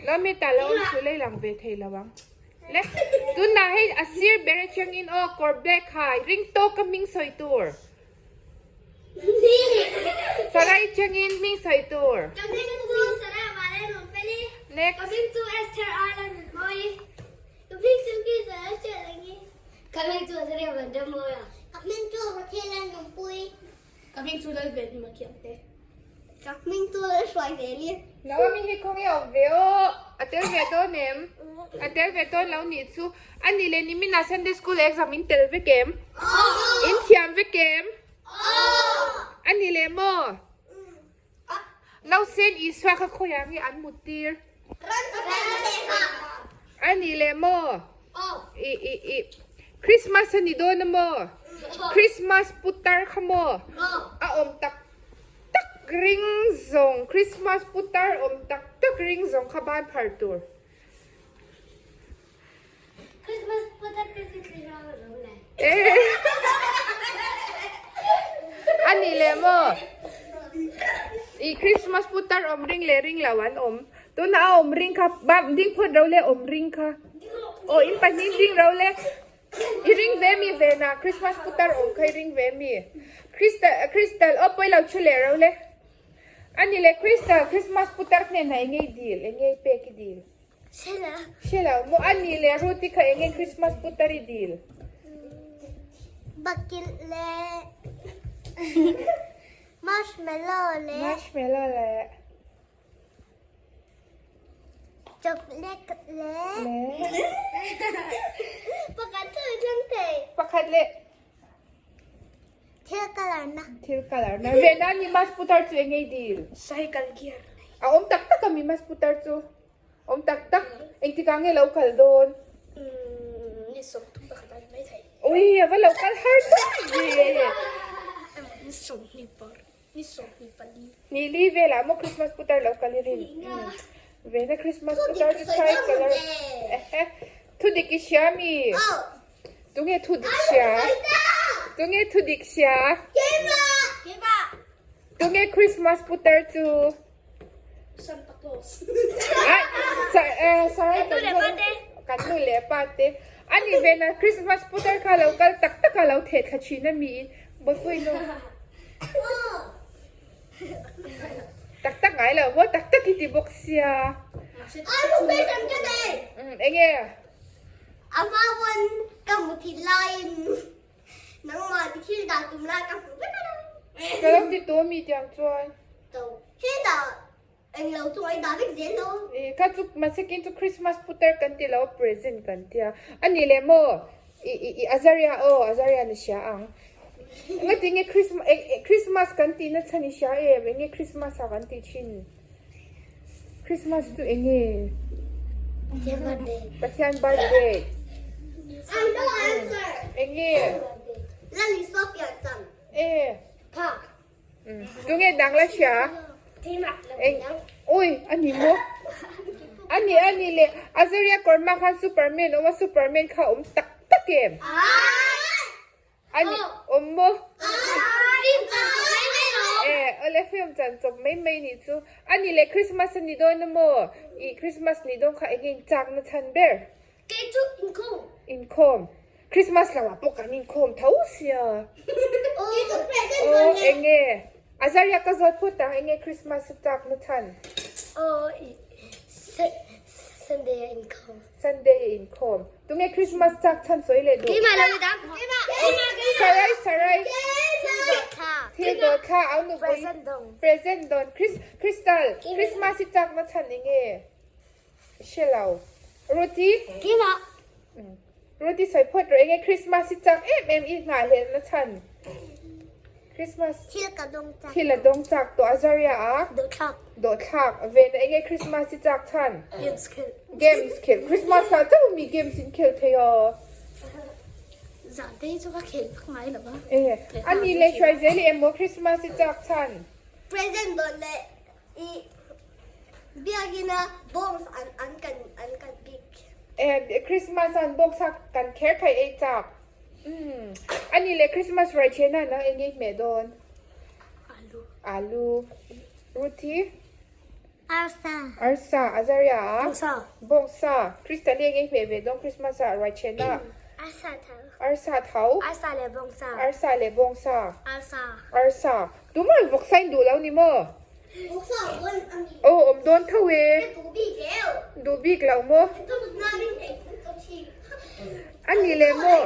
Lawmi ta lo awm suh lei lang ve thei lo ang. Le, tunah hei a sir ber atangin aw kawr black ha ring tawk ka hming sawi tur. Sarai atangin hming sawi tur. Ka hming chu Sarah Vanlalnunfeli. Next. Ka hming chu Esther Arlanunmawi. Ka hming chu Christian Lalhriatlengi. Ka hming chu Azaria Vanramawia. Ka hming chu Rathela Nunpui. Ka hming chu Lalven Hima Kiangte. Ka hming chu Lalhruai Zeli. Naomi hi khawnge awm ve aw, a tel ve dawn em? A tel ve dawn lo nih chu. A nih leh nimin ah Sunday school exam in tel vek em? In thiam vek em? A nih leh maw? Nausen Isua kha khawiah nge an mut tir? A nih leh maw? I i i Christmas a ni dawn a maw? Christmas putar kha maw? A awm tak tak ring zawng Christmas putar awm tak tak ring zawng kha ban phar tur. Christmas putar te chu thli rang a lo le. A ni leh maw? I Christmas putar awm ring leh ring lo an awm. Tunah a awm ring kha bam ding phawt ro le awm ring kha. Aw in pahnih ding ro le. I ring ve mi ve na Christmas putar awm kha i ring ve mi. Crystal Crystal aw pawi lo thu leh ro le. A ni leh Crystal Christmas putar hnenah eng nge i dil eng nge i pek i dil. Hre lo maw? A nih leh Ruth-i kha eng nge Christmas putar i dil? Bucket leh marshmallow leh Marshmallow leh chocolate leh leh pakhat chu i thleng thei. Pakhat leh Thil colour na. Thil colour na. Vena ni mas putar chu eng nge i dil? Cycle gear. A awm tak tak a mi mas putar chu. Awm tak tak. Engtikah nge lo kal dawn? Umm ni sawmthum pakhat a ni mai thei. Ui a va lo kal har dawn ve. Ni sawmhnih par ni sawmhnih pali. Ni li velah maw Christmas putar lo kal i rin? Vena Christmas putar chu cycle a ehe thudik i hria mi? Tunge thudik hria? Tunge thudik hria? Tunge Christmas putar chu? Santa Claus. Ai, sa eh sarai kan nu kan nu leh pa te. Ani ve na Christmas putar kha lo kal tak tak a lo theh thla thin a mi in bawlhpui nu. Tak tak ngai lo maw tak tak i ti bawk sia. Enge? Ama pawn ka hmu thin laiin nangmah thil dah tum lai ka hmu vek a lo. Ka lo ti tawh mi tiang chuan. To hetah eng lo chu ai dah vek zel lo. E kha chu mahse kin chu Christmas putar kan ti lo present kan tia. A ni leh maw i i i Azaria aw Azaria ni hria ang. Engati nge Christmas Christmas kan tih na chhan i hria em enge Christmas a kan tih thin. Christmas chu eng nge? Pathian birthday. Pathian birthday. I know answer. Eng nge? Lal Isua pian cham. E. Tha. Tunge dang la hria? Eng ui ani maw? Ani ani le Azaria kawrhma khan Superman awm a Superman kha awm tak tak em? Ani awm maw? E awle film chan chawp mai mai nih chu. Ani leh Christmas a ni dawn a maw? I Christmas ni dawn kha eng nge in chak na chhan ber? Kei chu inkhawm. Inkhawm. Christmas lo ah pawh kan inkhawm tho sia. Aw eng nge? Azaria ka zawt phawt ang eng nge Christmas a chak na chhan? Aw i Sunday a inkhawm. Sunday a inkhawm. Tunge Christmas chak chhan sawi leh duh? Keimah lo dang. Sarai sarai. Thil dawh thla. Thil dawh thla au nupui. Present dawng. Present dawn. Chris Crystal Christmas hi chak na chhan enge? Hre lo. Ruti? Keimah. Ruti sawi phawt rawh enge Christmas hi chak em em i nghahhlelh na chhan? Christmas. Thil ka dawng chak. Thil a dawng chak tawh Azaria a. Dawhthlak. Dawhthlak. Vena enge Christmas hi chak chhan? Games khel. Games khel. Christmas ah chauh mi games in khel thei aw. Zan te hi chu ka khel vak ngai lo va. E ani leh hruai zel i emaw Christmas hi chak chhan? Present dawn leh i biakina box an an kan an kan bik. E Christmas an box a kan kher khai ei chak. Umm ani leh Christmas ruai then a nang eng nge hmeh dawn? Alu. Alu. Ruthi? Arsa. Arsa, Azaria a? Bawngsa. Bawngsa. Krista leng ei hmeh ve dawn Christmas ah ruai then ah. Arsa thau. Arsa thau. Arsa leh bawngsa. Arsa leh bawngsa. Arsa. Arsa. Tumah vawksa in duh lo ni maw? Vawksa awm dawn a mi. Aw awm dawn tho e. Ka duh bik leu. Duh bik lo maw? Ka mut nan in ei thung tawh thin. A ni leh maw?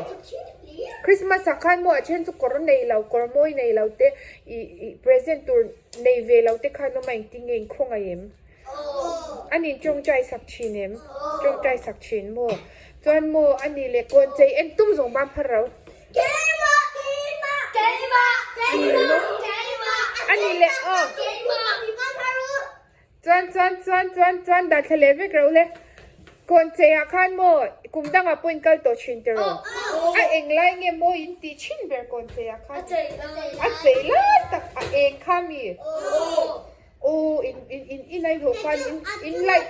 Christmas ah khan maw a then chu kawr nei lo, kawr mawi nei lo te i i present tur nei ve lo te khan awm a engtin nge in khawngaih em? A nin tawngtai sak thin em? Tawngtai sak thin maw? Chuan maw a ni leh kawn chei en tum zawng ban phar ro. A ni leh aw. Chuan chuan chuan chuan chuan dah thla leh vek ro le. Kawn chei ah khan maw kum dangah pawh in kal tawh thin tiraw? A eng lai nge maw in tih thin ber kawn chei ah khan? A chei lai tak a eng kha mi? Aw in in in in ai hlawh khan in in light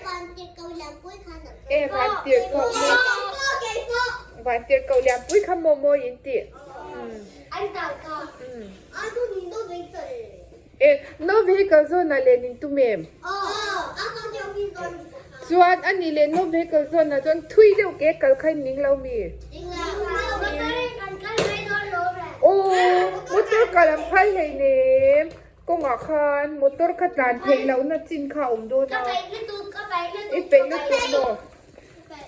e van tirh koh maw van tirh koh lian pui kha maw mawi in tih e no vehicle zawn ah len in tum em chuan a nih leh no vehicle zawn ah chuan thui deuh ke kal kha in ning lo mi aw motor kal an phal hleinem. Kawngah khan motor kha tlan theih lohna chin kha a awm dawn a. I peih lutuk maw?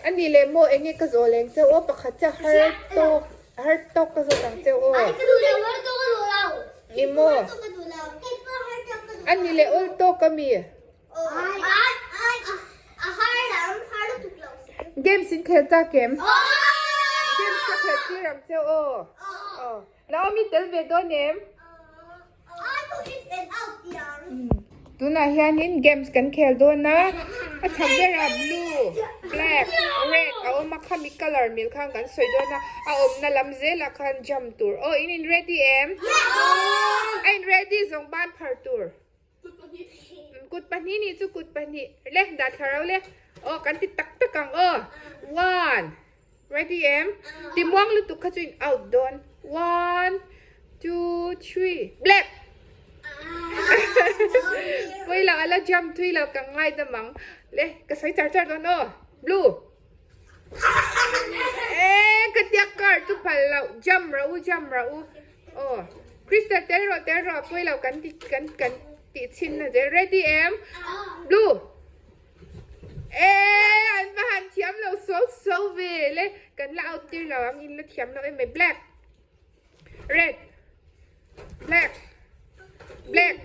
A nih leh maw eng nge ka zawh leng cheu aw pakhat chiah har tawk har tawk ka zawt ang cheu aw. Ni maw? A nih leh awl tawk a mi? Games in khel tak em? Games ka khelh tir ang cheu aw. Naomi tel ve dawn em? Tunah hianin games kan khel dawn a, a chhak berah blue, black, red a awm a, khami colour mil khan kan sawi dawn a, a awmna lam zelah khan jump tur. Aw in in ready em? A in ready zawng ban phar tur. Kut pahnih nih chu kut pahnih le dah thla ro le. Aw kan ti tak tak ang aw. One. Ready em? Timuang lutuk kha chu in out dawn. One, two, three. Black! Pawilo ala jump thui lo ka ngai dam ang. Le ka sawi char char dawn aw. Blue. Eh ka tia car chu phal lo. Jump ro u jump ro u. Aw. Crystal tel rawh tel rawh pawilo kan ti kan kan tih chhin na zel. Ready em? Blue. Eh an va han thiam lo so so ve le kan la out tir lo ang in la thiam lo em mai black red black black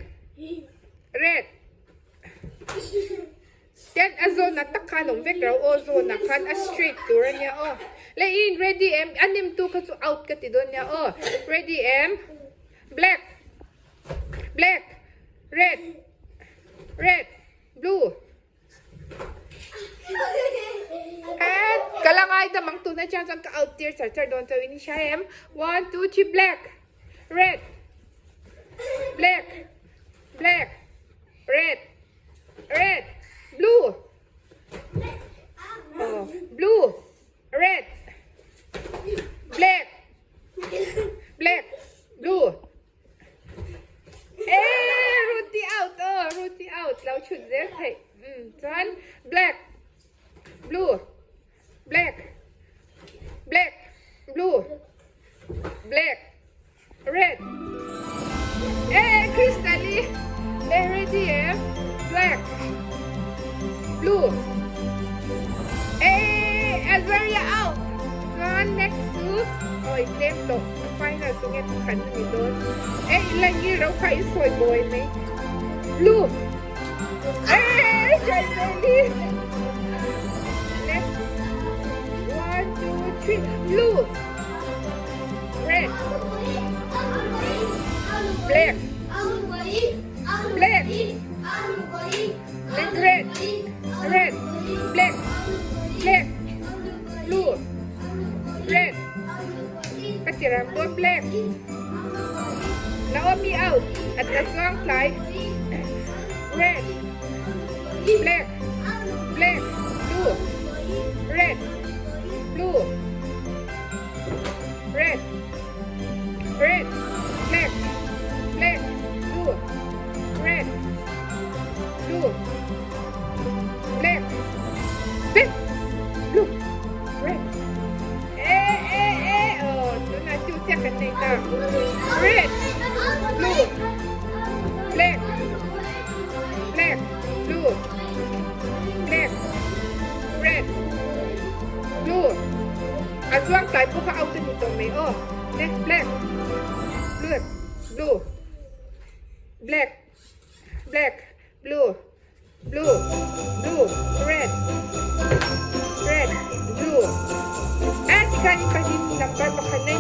red ten a zawn ah tak khan awm vek ro aw zawn ah khan a straight tur ania aw le in ready em a nem tu kha chu out ka ti dawn nia aw ready em black black red red Blue. And ka la ngai ta mang tuna chuan chuan ka out tir char char dawn chauh in i hria em. One, two, three, black, red, black, black, red, red, blue, oh, blue, red, black, black, blue. Eh, Ruti out aw, Ruti out lo chhut zel theih. Um, chuan black, blue, black, black, blue, black, red. Eh, Crystal-i, eh ready em? Black, blue. Eh, Azaria out. Chuan next chu, oi tlem tawh. Final chu nge pakhat a ni dawn. E i la ngi ro kha i sawi bawi mai. Blue. E hrai bawi. Left. One, two, three. Blue. Red. Black. Black. Red. Red. Black. Black. Blue. Red. Ka ti ram dawn black. Naomi out at a chuang tlai. Red. Black. Black. Blue. Red. Blue. Red. Red. Black. Black. Blue. Red. Blue. chiah kan nei ta. Red, blue, black, black, blue, black, red, blue. A zuang tlai pawh kha out a ni tawh mai aw. Ne, black, blue, blue, black, black, blue. Blue, blue, red, red, blue. Ah, tikhan in pahnih number pakhat na.